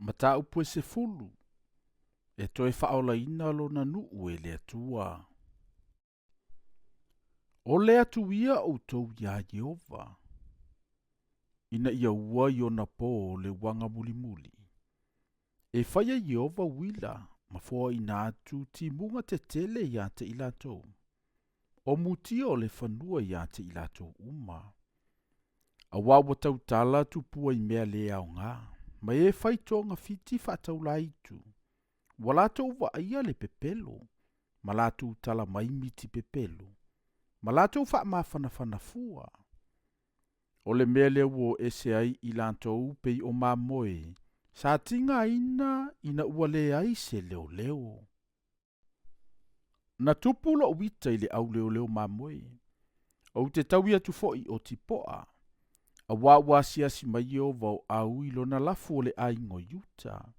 Mataupu e sefulu, e toe faaolaina lona nuu e le Atua. O le atu ia outou iā Ieova, ina ia ua i ona pō le uaga mulimuli. E faia Ieova uila ma foaina atu timuga tetele iā te i latou, o mutia o le fanua iā te i latou uma. Auā ua tautala tupua i mea lē aogā, ma e fai togafiti faataulaitu, ua latou vaaia le pepelo, ma latou tala mai miti pepelo, ma latou faamafanafana fua. O le mea lea ua o ese ai i latou pei o mamoe sa tigaina ina ua leai se leoleo. Na tupu lo'u ita i le auleoleo mamoe, ou te taui atu foi i Otipoa, auā ua asiasi mai Ieova o au i lona lafu o le aiga o Iuta,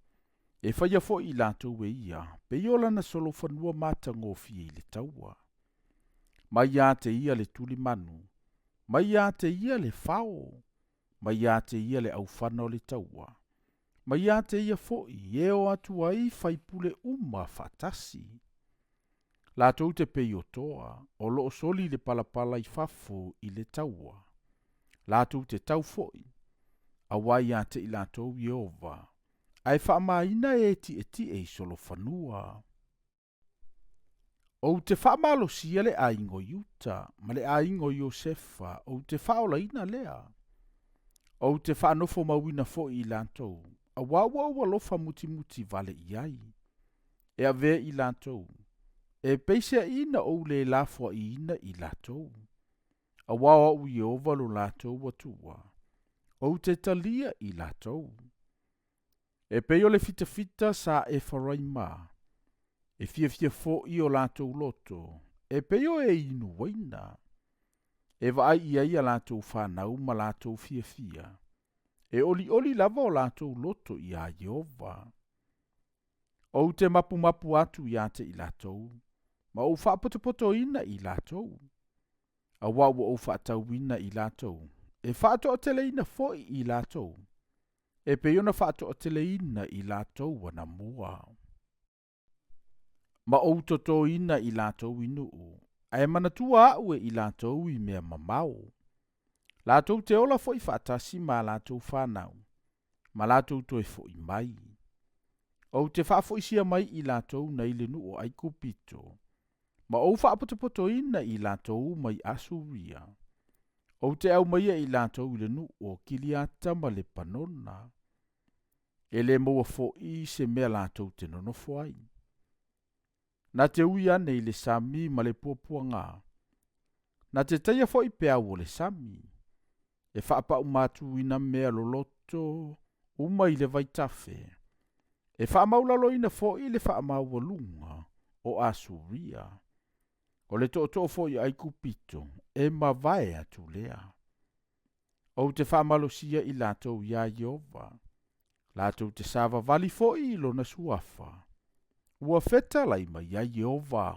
e faia foi i latou e ia, pei o lana solofanua matagofie i le taua. Mai ia te ia le tulimanu, mai ia te ia le fao, mai ia te ia le aufana o le taua, mai ia te ia foi e o atu ai faipule uma faatasi. Latou te pei o toa, o loo soli le palapala i fafo i le taua. Latou te tau foi, auā ia te i latou Ieova, ae faamaina e tietie i solofanua. Ou te faamalosia le aiga o Iuta ma le aiga o Iosefa, ou te faaolaina lea. Ou te faanofomauina foi i latou, auā ua ou alofa mutimuti vale i ai. E avea i latou, e peiseaiina ou lē lafoaiina i latou. Auā o au Ieova lo latou Atua, ou te talia i latou. E pei o le fitafita sa Efaraima, e fiafia foi o latou loto, e pei o e inu uaina. E vaai i ai a latou fanau ma latou fiafia, e olioli lava o latou loto iā Ieova. Ou te mapumapu atu iā te i latou, ma ou faapotopotoina i latou, auā ua ou faatauina i latou, e faatoateleina foi i latou, e pei ona faatoateleina i latou anamua. Ma ou totoina i latou i nuu, ae manatua au e i latou i mea mamao. Latou te ola foi faatasi ma a latou fanau, ma latou toe foi mai. Ou te faafoisia mai i latou nai le nuu o Aikupito, ma ou faapotopotoina i latou mai Asuria. Ou te aumaia i latou i le nuu o Kiliata ma Lepanona. E lē maua foi se mea latou te nonofo ai. Na te ui ane i le sami ma le puapuaga, na te taia foi peau o le sami, e faapaumatuina mea loloto uma i le vaitafe, e faamaulaloina foi le faamaualuga o Asuria. O le tootoo foi o Aikupito e mavae atu lea. Ou te faamalosia i latou iā Ieova, latou te savavali foi i lona suafa, ua fetalai mai ai Ieova.